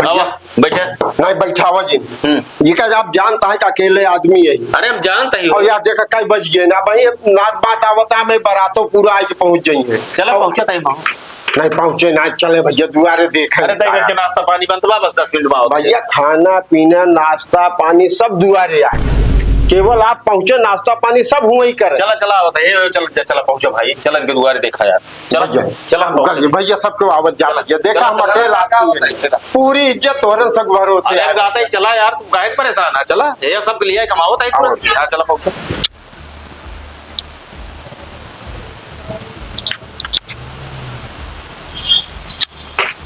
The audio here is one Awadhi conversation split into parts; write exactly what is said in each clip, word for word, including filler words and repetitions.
आवा, बैठा। नहीं, बैठावा जी। हम्म। ये का आप जानता है कि अकेले आदमी है। अरे, हम जानता ही और हो। यार, देखा, कई बज गए ना भाई, नात बात आवता, मैं बरातो पूरा आके पहुंच जाइए। चला, और पहुंचा तई, माँ। नहीं पहुंचे, ना चले भैया, दुआरे देखे। अरे, दस मिनट के नाश्ता पानी बनत बा, बस दस मिनट बाद। भैया, खाना पीना, नाश्ता पानी सब दुआरे आए, केवल आप पहुंचे, नाश्ता पानी सब हुआ ही करे। चला, चला, आवत है, ये, चल, चल, चला, पहुंचा भाई, चल, इनके दुआरे देखा यार। चला, भैया, चला, हम लोग। भैया, सबके आवत जा, चला, भैया, देखा, चला, हम चला, अकेला चला, आदमी है। चला। पूरी इज्जत तोहरन सब भरोसे अरे, है। हम कहते हैं, चला यार, तू काहे परेशान है? चला, ये सबके लिए कमावत है पूरा। और हाँ, चला, पहुंचा।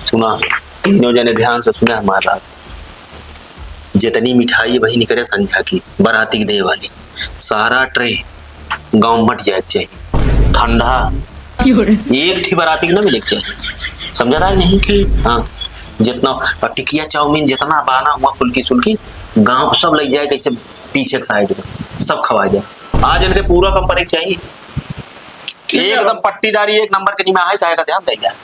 सुना, तीनों जने ध्यान से सुना हमार बात। जितनी मिठाई वही निकले संझा की, बराती के दे वाली, सारा ट्रे गाँव बंट जाए के चाहिए। ठंडा एक ठी बराती के ना मिले के चाहिए, समझा रहा है नहीं? ठीक। हाँ, जितना, और टिकिया चाउमीन जितना बाना हुआ, फुल्की सुल्की, गाँव सब ले जाए, कैसे पीछे के साइड में सब खवा जाए। आज इनके पूरा कम पड़े के चाहिए। ठीक है। एकदम पट्टीदारी एक नंबर के निमा है, चाहे का ध्यान देगा।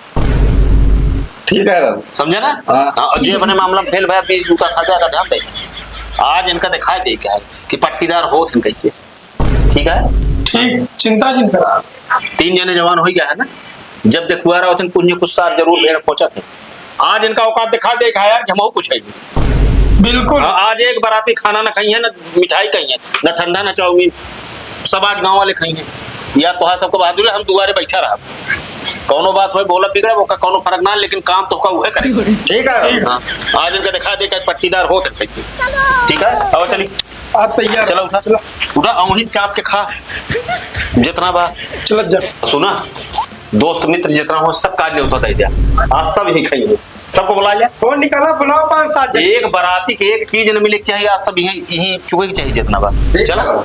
ठीक है बाबू। समझे ना? हाँ। हाँ, और जे अपने मामला में फेल भया, बीस जूता खा जाएगा, ध्यान देगा। आज इनका दिखाई दे क्या है कि पट्टीदार होत हैं कैसे। ठीक है? ठीक, चिंता जिन करा। तीन जने जवान हो ही गया है ना, जब देखुआ रहा होते हैं, कुछ न कुछ सार जरूर भेड़ पहुंचा थे। आज इनका औकात दिखा दे कि यार, कि हमहू कुछ है। बिल्कुल। हाँ, आज एक बराती खाना ना खाई है, ना मिठाई खाई है, ना ठंडा, ना चाउमीन, सब आज गाँव वाले खाई हैं। या तोहार सबको बहादुरी, हम दुआरे बैठा रहा। कौनो बात होए, बोला बिगड़ा, ओका कौनो फर्क ना, लेकिन काम तो का उहे करे। ठीक है। हाँ, आज इनका दिखा दे कि पट्टीदार होत हैं कैसे। ठीक है, आओ चली। आप तैयार। चला उठा, चला। उठा, औंही चाप के खा, जितना बा। चला जा। सुना, दोस्त मित्र जितना हो, सब काज न्योता दे दिया। आज सब यही खाई हो, सबको बुला लिया। फोन निकाला, बुलाओ पाँच सात जने। एक बराती के एक चीज न मिले के चाहिए, आज सब यही, यही चुके के चाहिए जितना बा। ठीक चला। है।